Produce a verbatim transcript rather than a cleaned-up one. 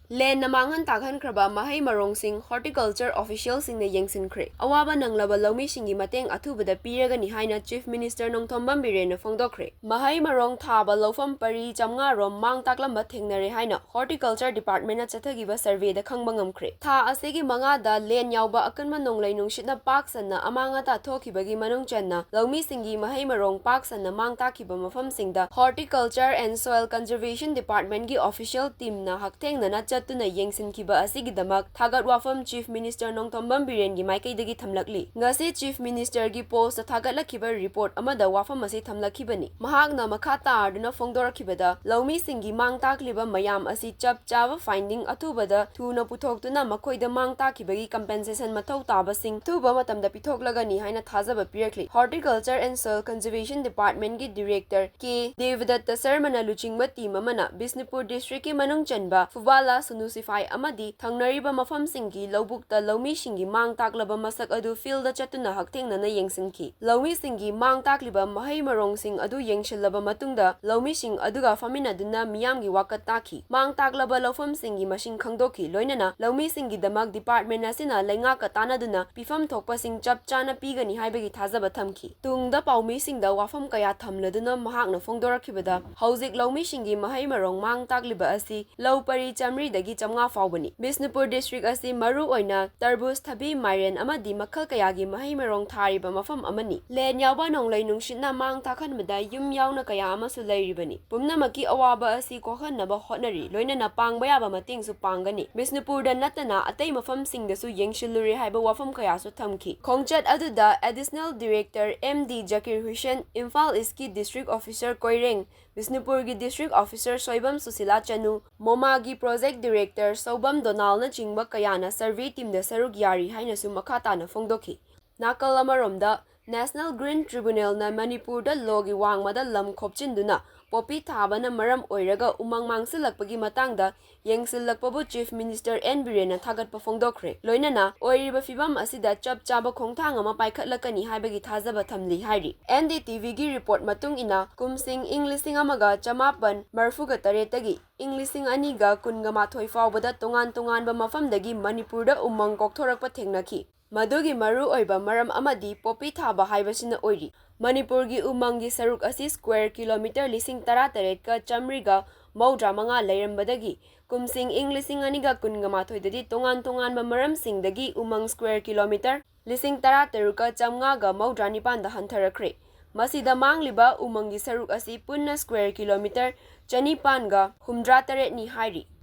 ꯂꯦꯟꯅ ꯃꯥꯡꯍꯟ ꯇꯥꯛꯍꯟꯈ꯭ꯔꯕ ꯃꯍꯩ ꯃꯔꯣꯡꯁꯤꯡ horticulture officialꯁꯤꯡꯅ ꯌꯦꯡꯁꯤꯟꯈ꯭ꯔꯦ꯫ ꯑꯋꯥꯕ ꯅꯪꯂꯕ ꯂꯧꯃꯤꯁꯤꯡꯒꯤ ꯃꯇꯦꯡ ꯑꯊꯨꯕꯗ ꯄꯤꯔꯒꯅꯤ ꯍꯥꯏꯅ Chief Minister ꯅꯣꯡꯊꯣꯝꯕꯝ ꯕꯤꯔꯦꯟꯅ ꯐꯣꯡꯗꯣꯛꯈ꯭ꯔꯦ꯫ ꯃꯍꯩ ꯃꯔꯣꯡ ꯊꯥꯕ ꯂꯧꯐꯝ ꯄꯔꯤ ꯆꯥꯝꯃꯉꯥ ꯔꯣꯝ ꯃꯥꯡ ꯇꯥꯛꯂꯝꯕ ꯊꯦꯡꯅꯔꯦ ꯍꯥꯏꯅ Horticulture Departmentꯅ ꯆꯠꯊꯈꯤꯕ surveyꯗ ꯈꯪꯕ ꯉꯝꯈ꯭ꯔꯦ꯫ ꯊꯥ ꯑꯁꯤꯒꯤ ꯃꯉꯥꯗ ꯂꯦꯟ ꯌꯥꯎꯕ ꯑꯀꯟꯕ ꯅꯣꯡꯂꯩ ꯅꯨꯡꯁꯤꯠꯅ ꯄꯥꯛ ꯁꯟꯅ ꯑꯃꯥꯡ ꯑꯇꯥ ꯊꯣꯛꯈꯤꯕꯒꯤ ꯃꯅꯨꯡ ꯆꯟꯅ ꯂꯧꯃꯤꯁꯤꯡꯒꯤ ꯃꯍꯩ ꯃꯔꯣꯡ ꯄꯥꯛ ꯁꯟꯅ ꯃꯥꯡ ꯇꯥꯛꯈꯤꯕ ꯃꯐꯝꯁꯤꯡꯗ Horticulture and Soil Conservation Departmentꯀꯤ official teamꯅ ꯍꯛꯊꯦꯡꯅꯅ ꯆꯠꯇꯨꯅ ꯌꯦꯡꯁꯤꯟꯈꯤꯕ ꯑꯁꯤꯒꯤꯗꯃꯛ ꯊꯥꯒꯠ ꯋꯥꯐꯝ Chief Minister ꯅꯣꯡꯊꯣꯝꯕꯝ ꯕꯤꯔꯦꯟꯒꯤ ꯃꯥꯏꯀꯩꯗꯒꯤ ꯊꯝꯂꯛꯂꯤ꯫ ꯉꯁꯤ Chief Ministerꯒꯤ postꯇ ꯊꯥꯒꯠꯂꯛꯈꯤꯕ report ꯑꯃꯗ ꯋꯥꯐꯝ ꯑꯁꯤ ꯊꯝꯂꯛꯈꯤꯕꯅꯤ꯫ ꯃꯍꯥꯛꯅ ꯃꯈꯥ ꯇꯥꯗꯨꯅ ꯐꯣꯡꯗꯣꯔꯛꯈꯤꯕꯗ, ꯂꯧꯃꯤꯁꯤꯡꯒꯤ ꯃꯥꯡ ꯇꯥꯛꯂꯤꯕ ꯃꯌꯥꯝ ꯑꯁꯤ ꯆꯞ ꯆꯥꯕ finding ꯑꯊꯨꯕꯗ ꯊꯨꯅ ꯄꯨꯊꯣꯛꯇꯨꯅ ꯃꯈꯣꯏꯗ ꯃꯥꯡ ꯇꯥꯛꯈꯤꯕꯒꯤ compensation ꯃꯊꯧ ꯇꯥꯕꯁꯤꯡ ꯑꯊꯨꯕ ꯃꯇꯝꯗ ꯄꯤꯊꯣꯛꯂꯒꯅꯤ ꯍꯥꯏꯅ ꯊꯥꯖꯕ ꯄꯤꯔꯛꯂꯤ꯫ Horticulture and Soil Conservation Departmentꯀꯤ Director ꯀꯦ ꯗꯦꯕꯗꯠꯇ ꯁꯔꯃꯅ ꯂꯨꯆꯤꯡꯕ team ꯑꯃꯅ ꯕꯤꯁꯅꯨꯄꯨꯔ districtꯀꯤ ꯃꯅꯨꯡ ꯆꯟꯕ ꯐꯨꯕꯥꯂꯥ, ꯁꯨꯅꯨ ꯁꯤꯐꯥꯏ ꯑꯃꯗꯤ ꯊꯪꯅꯔꯤꯕ ꯃꯐꯝꯁꯤꯡꯒꯤ ꯂꯧꯕꯨꯛꯇ ꯂꯧꯃꯤꯁꯤꯡꯒꯤ ꯃꯥꯡ ꯇꯥꯛꯂꯕ ꯃꯁꯛ ꯑꯗꯨ fieldꯗ ꯆꯠꯇꯨꯅ ꯍꯛꯊꯦꯡꯅꯅ ꯌꯦꯡꯁꯤꯟꯈꯤ꯫ ꯂꯧꯃꯤꯁꯤꯡꯒꯤ ꯃꯥꯡ ꯇꯥꯛꯂꯤꯕ ꯃꯍꯩ ꯃꯔꯣꯡꯁꯤꯡ ꯑꯗꯨ ꯌꯦꯡꯁꯤꯜꯂꯕ ꯃꯇꯨꯡꯗ ꯂꯧꯃꯤꯁꯤꯡ ꯑꯗꯨꯒ ꯐꯝꯃꯤꯟꯅꯗꯨꯅ ꯃꯤꯌꯥꯝꯒꯤ ꯋꯥꯀꯠ ꯇꯥꯈꯤ꯫ ꯃꯥꯡ ꯇꯥꯛꯂꯕ ꯂꯧꯐꯝꯁꯤꯡꯒꯤ ꯃꯁꯤꯡ ꯈꯪꯗꯣꯛꯈꯤ꯫ ꯂꯣꯏꯅꯅ ꯂꯧꯃꯤꯁꯤꯡꯒꯤꯗꯃꯛ department ꯑꯁꯤꯅ ꯂꯩꯉꯥꯛꯀ ꯇꯥꯟꯅꯗꯨꯅ ꯄꯤꯐꯝ ꯊꯣꯛꯄꯁꯤꯡ ꯆꯞ ꯆꯥꯅ ꯄꯤꯒꯅꯤ ꯍꯥꯏꯕꯒꯤ ꯊꯥꯖꯕ ꯊꯝꯈꯤ꯫ ꯇꯨꯡꯗ ꯄꯥꯎꯃꯤꯁꯤꯡꯗ ꯋꯥꯐꯝ ꯀꯌꯥ ꯊꯝꯂꯗꯨꯅ ꯃꯍꯥꯛꯅ ꯐꯣꯡꯗꯣꯔꯛꯈꯤꯕꯗ, ꯍꯧꯖꯤꯛ ꯂꯧꯃꯤꯁꯤꯡꯒꯤ ꯃꯍꯩ ꯃꯔꯣꯡ ꯃꯥꯡ ꯇꯥꯛꯂꯤꯕ ꯑꯁꯤ ꯂꯧ ꯄꯔꯤ ꯆꯥꯃꯔꯤꯗꯒꯤ ꯆꯥꯝꯃꯉꯥ ꯐꯥꯎꯕꯅꯤ꯫ ꯕꯤꯁꯅꯨꯄꯨꯔ district ꯑꯁꯤ ꯃꯔꯨ ꯑꯣꯏꯅ ꯇꯔꯕꯨꯖ, ꯊꯕꯤ, ꯃꯥꯏꯔꯦꯟ ꯑꯃꯗꯤ ꯃꯈꯜ ꯀꯌꯥꯒꯤ ꯃꯍꯩ ꯃꯔꯣꯡ ꯊꯥꯔꯤꯕ ꯃꯐꯝ ꯑꯃꯅꯤ꯫ ꯂꯦꯟ ꯌꯥꯎꯕ ꯅꯣꯡꯂꯩ ꯅꯨꯡꯁꯤꯠꯅ ꯃꯥꯡ ꯇꯥꯛꯍꯟꯕꯗ ꯌꯨꯝ ꯌꯥꯎꯅ ꯀꯌꯥ ꯑꯃꯁꯨ ꯂꯩꯔꯤꯕꯅꯤ꯫ ꯄꯨꯝꯅꯃꯛꯀꯤ ꯑꯋꯥꯕ ꯑꯁꯤ ꯀꯣꯛꯍꯟꯅꯕ ꯍꯣꯠꯅꯔꯤ, ꯂꯣꯏꯅꯅ ꯄꯥꯡꯕ ꯌꯥꯕ ꯃꯇꯦꯡꯁꯨ ꯄꯥꯡꯒꯅꯤ꯫ ꯕꯤꯁꯅꯨꯄꯨꯔꯗ ꯅꯠꯇꯅ ꯑꯇꯩ ꯃꯐꯝꯁꯤꯡꯗꯁꯨ ꯌꯦꯡꯁꯤꯜꯂꯨꯔꯦ ꯍꯥꯏꯕ ꯋꯥꯐꯝ ꯀꯌꯥꯁꯨ ꯊꯝꯈꯤ꯫ ꯈꯣꯡꯆꯠ ꯑꯗꯨꯗ Additional Director M D Zakir Hussain, Imphal Eastꯀꯤ District Officer ꯀꯣꯏꯔꯦꯡ, ꯕꯤꯁꯅꯨꯄꯨꯔꯒꯤ District Officer ꯁꯣꯏꯕꯝ ꯁꯨꯁꯤꯂꯥ ꯆꯅꯨ, ꯃꯣꯃꯥꯒꯤ Project Director ꯁꯧꯕꯝ ꯗꯣꯅꯥꯜꯅꯆꯤꯡꯕ ꯀꯌꯥꯅ survey teamꯗ ꯁꯔꯨꯛ ꯌꯥꯔꯤ ꯍꯥꯏꯅꯁꯨ ꯃꯈꯥ ꯇꯥꯅ ꯐꯣꯡꯗꯣꯛꯈꯤ꯫ ꯅꯥꯀꯜ ꯑꯃꯔꯣꯝꯗ, National Green Tribunalꯅ ꯃꯅꯤꯄꯨꯔꯗ ꯂꯣꯒꯤ ꯋꯥꯡꯃꯗ ꯂꯝ ꯈꯣꯞꯆꯤꯟꯗꯨꯅ ꯄꯣꯄꯤ ꯊꯥꯕꯅ ꯃꯔꯝ ꯑꯣꯏꯔꯒ ꯎꯃꯪ ꯃꯥꯡꯁꯤꯜꯂꯛꯄꯒꯤ ꯃꯇꯥꯡꯗ ꯌꯦꯡꯁꯤꯜꯂꯛꯄꯕꯨ Chief Minister ꯑꯦꯟ ꯕꯤꯔꯦꯟꯅ ꯊꯥꯒꯠꯄ ꯐꯣꯡꯗꯣꯛꯈ꯭ꯔꯦ꯫ ꯂꯣꯏꯅꯅ ꯑꯣꯏꯔꯤꯕ ꯐꯤꯕꯝ ꯑꯁꯤꯗ ꯆꯞ ꯆꯥꯕ ꯈꯣꯡꯊꯥꯡ ꯑꯃ ꯄꯥꯏꯈꯠꯂꯛꯀꯅꯤ ꯍꯥꯏꯕꯒꯤ ꯊꯥꯖꯕ ꯊꯝꯂꯤ ꯍꯥꯏꯔꯤ꯫ N D T V ꯒꯤ report ꯃꯇꯨꯡ ꯏꯟꯅ, ꯀꯨꯝꯁꯤꯡ ꯏꯪ ꯂꯤꯁꯤꯡ ꯑꯃꯒ ꯆꯃꯥꯄꯟ ꯃꯔꯐꯨꯒ ꯇꯔꯦꯠꯇꯒꯤ ꯏꯪ ꯂꯤꯁꯤꯡ ꯑꯅꯤꯒ ꯀꯨꯟꯒ ꯃꯥꯊꯣꯏ ꯐꯥꯎꯕꯗ ꯇꯣꯉꯥꯟ ꯇꯣꯉꯥꯟꯕ ꯃꯐꯝꯗꯒꯤ ꯃꯅꯤꯄꯨꯔꯗ ꯎꯃꯪ ꯀꯣꯛꯊꯣꯔꯛꯄ ꯊꯦꯡꯅꯈꯤ꯫ ꯃꯗꯨꯒꯤ ꯃꯔꯨꯑꯣꯏꯕ ꯃꯔꯝ ꯑꯃꯗꯤ ꯄꯣꯄꯤ ꯊꯥꯕ ꯍꯥꯏꯕꯁꯤꯅ ꯑꯣꯏꯔꯤ꯫ ꯃꯅꯤꯄꯨꯔꯒꯤ ꯎꯃꯪꯒꯤ ꯁꯔꯨꯛ ꯑꯁꯤ square kilometre ꯂꯤꯁꯤꯡ ꯇꯔꯥꯇꯔꯦꯠꯀ ꯆꯥꯃꯔꯤꯒ ꯃꯧꯗ꯭ꯔꯥ ꯃꯉꯥ ꯂꯩꯔꯝꯕꯗꯒꯤ, ꯀꯨꯝꯁꯤꯡ ꯏꯪ ꯂꯤꯁꯤꯡ ꯑꯅꯤꯒ ꯀꯨꯟꯒ ꯃꯥꯊꯣꯏꯗꯗꯤ ꯇꯣꯉꯥꯟ ꯇꯣꯉꯥꯟꯕ ꯃꯔꯝꯁꯤꯡꯗꯒꯤ ꯎꯃꯪ square kilometre ꯂꯤꯁꯤꯡ ꯇꯔꯥꯇꯔꯨꯛꯀ ꯆꯥꯃꯉꯥꯒ ꯃꯧꯗ꯭ꯔꯥ ꯅꯤꯄꯥꯟꯗ ꯍꯟꯊꯔꯛꯈ꯭ꯔꯦ꯫ ꯃꯁꯤꯗ ꯃꯥꯡꯂꯤꯕ ꯎꯃꯪꯒꯤ ꯁꯔꯨꯛ ꯑꯁꯤ ꯄꯨꯟꯅ square kilometre ꯆꯅꯤꯄꯥꯟꯒ ꯍꯨꯝꯗ꯭ꯔꯥ ꯇꯔꯦꯠꯅꯤ ꯍꯥꯏꯔꯤ꯫